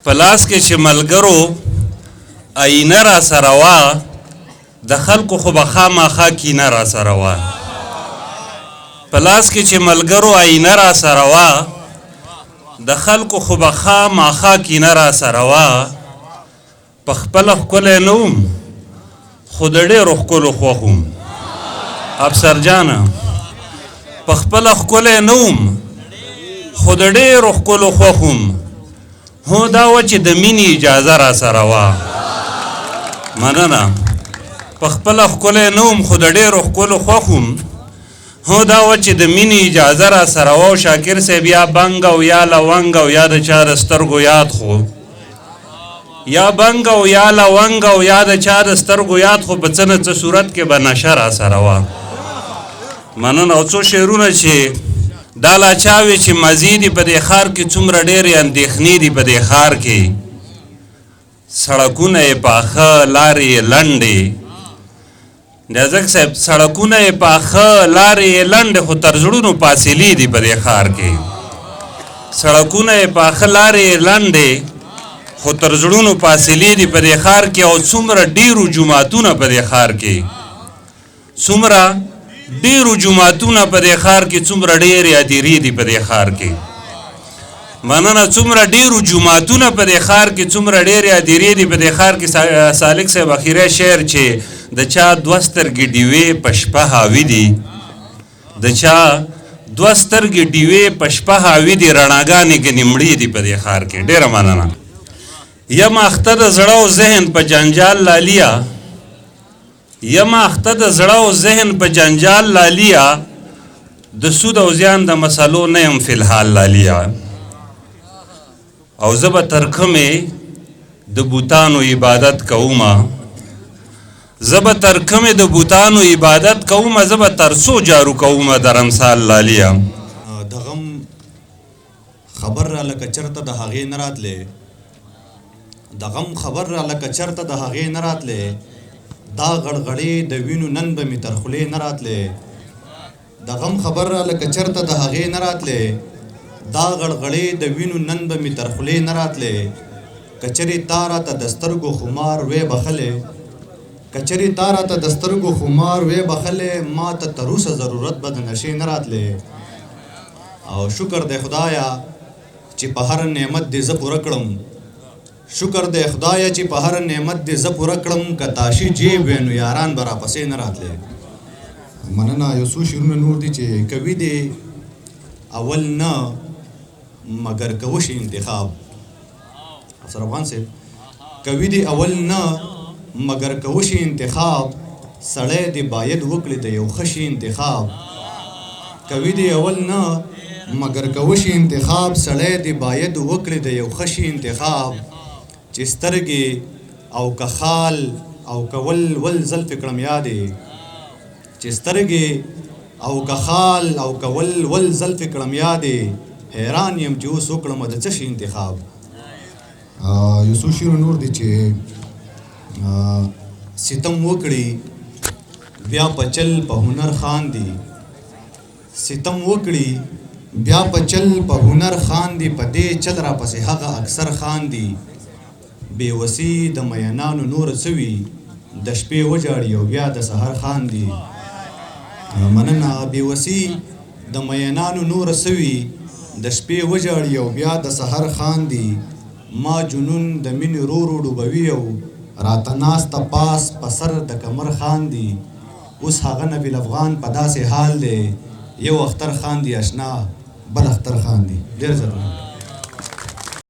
په لاس کې چې ملګرو آینه را سره وه، د خلکو خو به خامخا کینه را سره وه. په لاس کې چې ملګرو آینه را سره وه، د خلکو خو به خامخا کینه را سره وه. په خپله ښکلی نه وم، خو د ډېرو ښکلو خوښ وم. افسر جانه، په خپله ښکلی نه وم، خو د ډېرو ښکلو خوښ وم. هو دا وه چې د مینې اجازه را سره وه. مننه. په خپله ښکلی نه وم، خو د ډېرو ښکلو خوښ وم. هو دا وه چې د مینې اجازه را سره وه. او شاکر صاحب، یا بنګ او یا لونګ او یا د چا د سترګو یاد، خو یا بنګ او یا لونګ او یا د چا د سترګو یاد، خو په څه نه څه صورت کې به نشه را سره وه. مننه. او څو شعرونه چې دا لا چا وي چې مزې دي په دې ښار کې، څومره ډېرې اندېښنې دي په دې ښار کې. سړکونه یې پاخه، لارې یې لنډې. نیازک صاحب، سړکونه یې پاخه، لارې یې لنډې، خو تر زړونو فاصلې دي په دې ښار کې. سړکونه یې پاخه، لارې یې لنډې، خو تر زړونو فاصلې دي په دې ښار کې. او څومره ډېرو جوماتونه په دې ښار کې، څومره ډېرو جوماتونه په دې ښار کې، څومره ډېرې ادیرې دي په دې ښار کې. مننه. څومره ډېرو جوماتونه په دې ښار کې، څومره ډېرې ادیرې دي په دې ښار کې. سالک صاحب، اخیری شعر چې د چا دوه سترګې ډیوې په شپه حاوي دي، د چا دوه سترګې ډیوې په شپه حاوي دي، رڼاګانې ګنې مړې دي په دې ښار کې. ډېره مننه. یم اخته د زړه او ذهن په جنجال لالیه، یم اخته د زړه او ذهن په جنجال لالیه، د سود او زیان د مسلو نه یم فی الحال لالیه. او زه به تر کومې د بوتانو عبادت کومه، زه به تر کومې د بوتانو عبادت کومه، زه به تر څو جارو کومه درمسال لالیه. د غم خبر را لکه چرته د هغې نه راتلې، د غم خبر را لکه چرته د هغې نه راتلې، دا غړغړې د وینو نن به مې تر خولې نه راتلې. د غم خبر را لکه چرته د هغې نه راتلې، دا غړغړې د وینو نن به مې تر خولې نه راتلې. که چېرې تا راته د سترګو خمار وې بخلې، که چېرې تا راته د سترګو خمار وې بخلې، ما ته تر اوسه ضرورت به د نشې نه راتلې. او شکر دی خدایا چې په هر نعمت دې زه پوره کړم، شکر دی خدایا چې په هر نعمت دې زه پوره کړم، که تاشي جیب وې نو یاران به راپسې نه راتلې. مننه. یو څو شعرونه نور دي چې کوي دې اول نه مګر که وشي انتخاب. افسر افغان صاحب، کوي دې اول نه مګر که وشي انتخاب، سړی دې باید وکړي د یو ښه شي انتخاب. کوي دې اول نه مګر که وشي انتخاب، سړی دې باید وکړي د یو ښه شي انتخاب. چې سترګې او که خال او که ول ول زلفې کړم یادې، چې سترګې او که خال او که ول ول زلفې کړم یادې، حیران یم چې اوس وکړم د څه شي انتخاب. یو څو شعرونه نور دي چې ستم وکړي بیا په چل په هنر خاندي، ستم وکړي بیا په چل په هنر خاندي، په دې چل را پسې هغه اکثر خاندي. بې وسي د مینانو نور څه وي، د شپې وژاړي او بیا د سحر خاندي. مننه. بې وسي د مینانو نور څه وي، د شپې وژاړي او بیا د سحر خاندي. ما جنون د مینې رو رو ډوبوي او راته ناسته پاس په سر د کمر خاندي. اوس هغه نبیل افغان په داسې حال دی، یو اختر خاندي اشنا بل اختر خاندي. ډېر زیات.